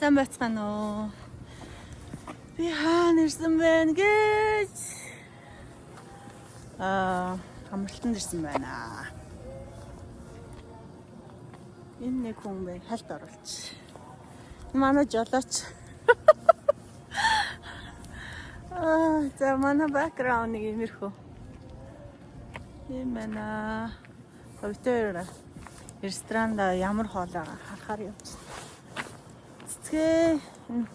Сайн байцгаана уу? Би хаана ирсэн бэ гэж амралтанд ирсэн байна. Энэ нэг хүн байна, хальт оруулч. Манай жолооч. За, манай background нэг иймэрхүү. Тийм байна. Хоёр ресторанда ямар хоол байгаа харахаар явчихсан. Цэцгээ энэ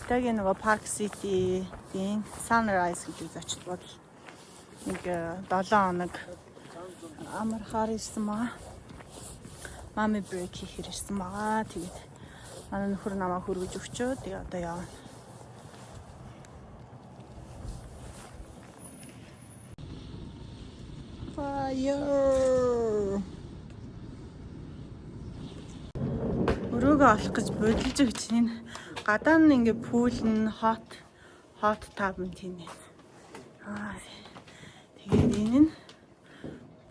Итагийн нөгөө Park City-ийн Sunrise гэж зочид буудал нэг 7 хоног амархаар ирсэн байгаа. Mommy break хийхээр ирсэн байгаа. Тэгээд манай нөхөр намайг хүргэж өгчөө. Тэгээ одоо явна. Fire. Өрөөгөө олох гэж будилж өгч энэ гадаа нь ингээ pool нь hot tub нь тийм ээ. Тэгээд энэ нь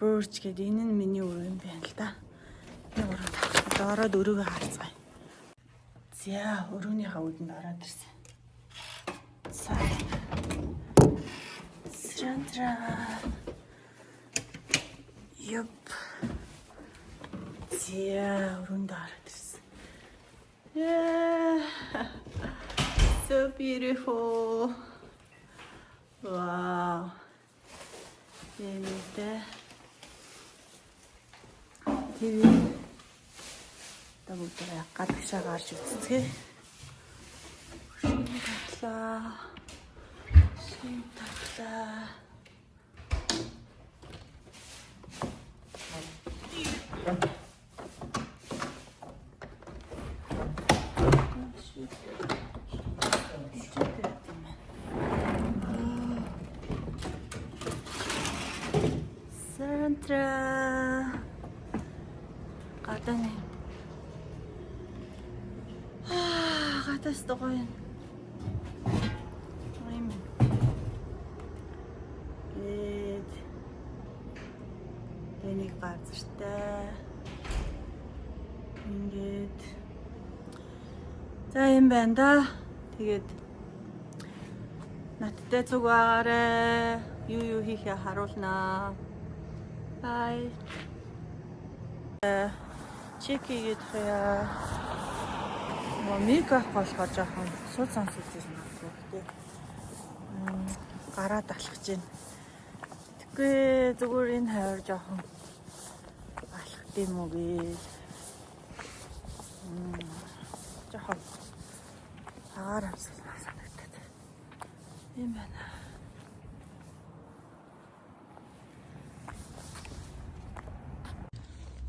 Birch гэдэг, энэ нь миний өрөө юм байна л да. 1 3 5. Одоо ороод өрөөгөө харцгаая. За, өрөөнийхөө үүдэнд ороод ирсэн. За. Срантра. Yup. За, өрөөнд ороод ирсэн. Yeah. So beautiful. Wow. Юмтэй. TV. Одоо бүгдээ гадагшаа гарч үзцгээе. Шинэ татлаа. Шинэ татлаа. Сантра. Гадаа нэ. Гадаас гоё юм. Юм. Эд. Энийг газартай. Ингээд. За, юм байна да. Тэгээд надтай цуг байгаарай. Юу юу хийхээ харуулнаа. Bye. Check хийгээд хаяа. Mic авах болохоор жоохон сууд сонсогдож магадгүй. Гэтэ гараад алхаж байна. Тэгэхгүй зүгээр энэ хавар жоохон алхах юм уу гээл. Жоохон агаар амьсгалмаар санагдаад. Юм байна.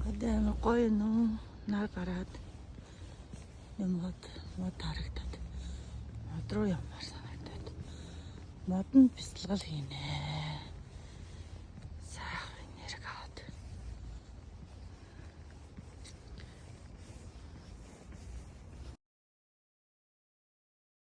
Одоо амар гоё нөө нар гараад юм мод харагдаад мод руу явмаар санагдаад модонд бясалгал хийнэ.